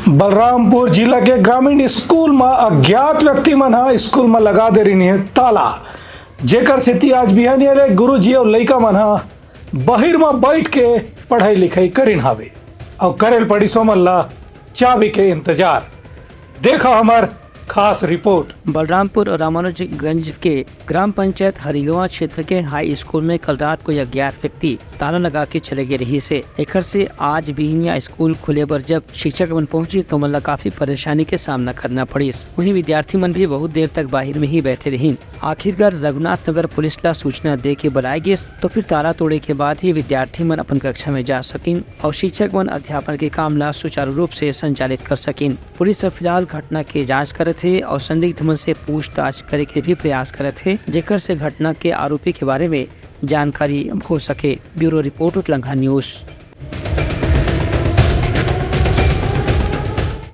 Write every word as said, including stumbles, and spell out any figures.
बलरामपुर जिला के ग्रामीण स्कूल म अज्ञात व्यक्ति मन ह स्कूल म लगा दे रिहिन हे ताला, जेकर सेती आज बिहनिया ले गुरुजी अउ लइका मन ह बहिर म बइठ के पढ़ई लिखई करिन हावे अउ करे ल पड़िस ओमन ला चाबी के इंतजार। देखा हमर खास रिपोर्ट। बलरामपुर और रामानुजगंज के ग्राम पंचायत हरिगवा क्षेत्र के हाई स्कूल में कल रात को अज्ञात व्यक्ति ताला लगा के चले गए रहिस हे। एकर से आज बिहनिया स्कूल खुले बर जब शिक्षक मन पहुंचे तो मन ला काफी परेशानी के सामना करना पड़िस। वहीं विद्यार्थी मन भी बहुत देर तक बाहिर में ही बैठे रहिन। आखिरकार रघुनाथ नगर पुलिस ला सूचना दे के बुलाए गिस, तो फिर ताला तोड़े के बाद ही विद्यार्थी मन अपन कक्षा में जा सकिन और शिक्षक मन अध्यापन के काम ला सुचारू रूप से संचालित कर सकिन। पुलिस अब फिलहाल घटना के जांच करत हे और संदिग्ध मन से पूछताछ करे के भी प्रयास करत हे, जेकर से घटना के आरोपी के बारे में जानकारी हो सके। Bureau report, Utlangha news.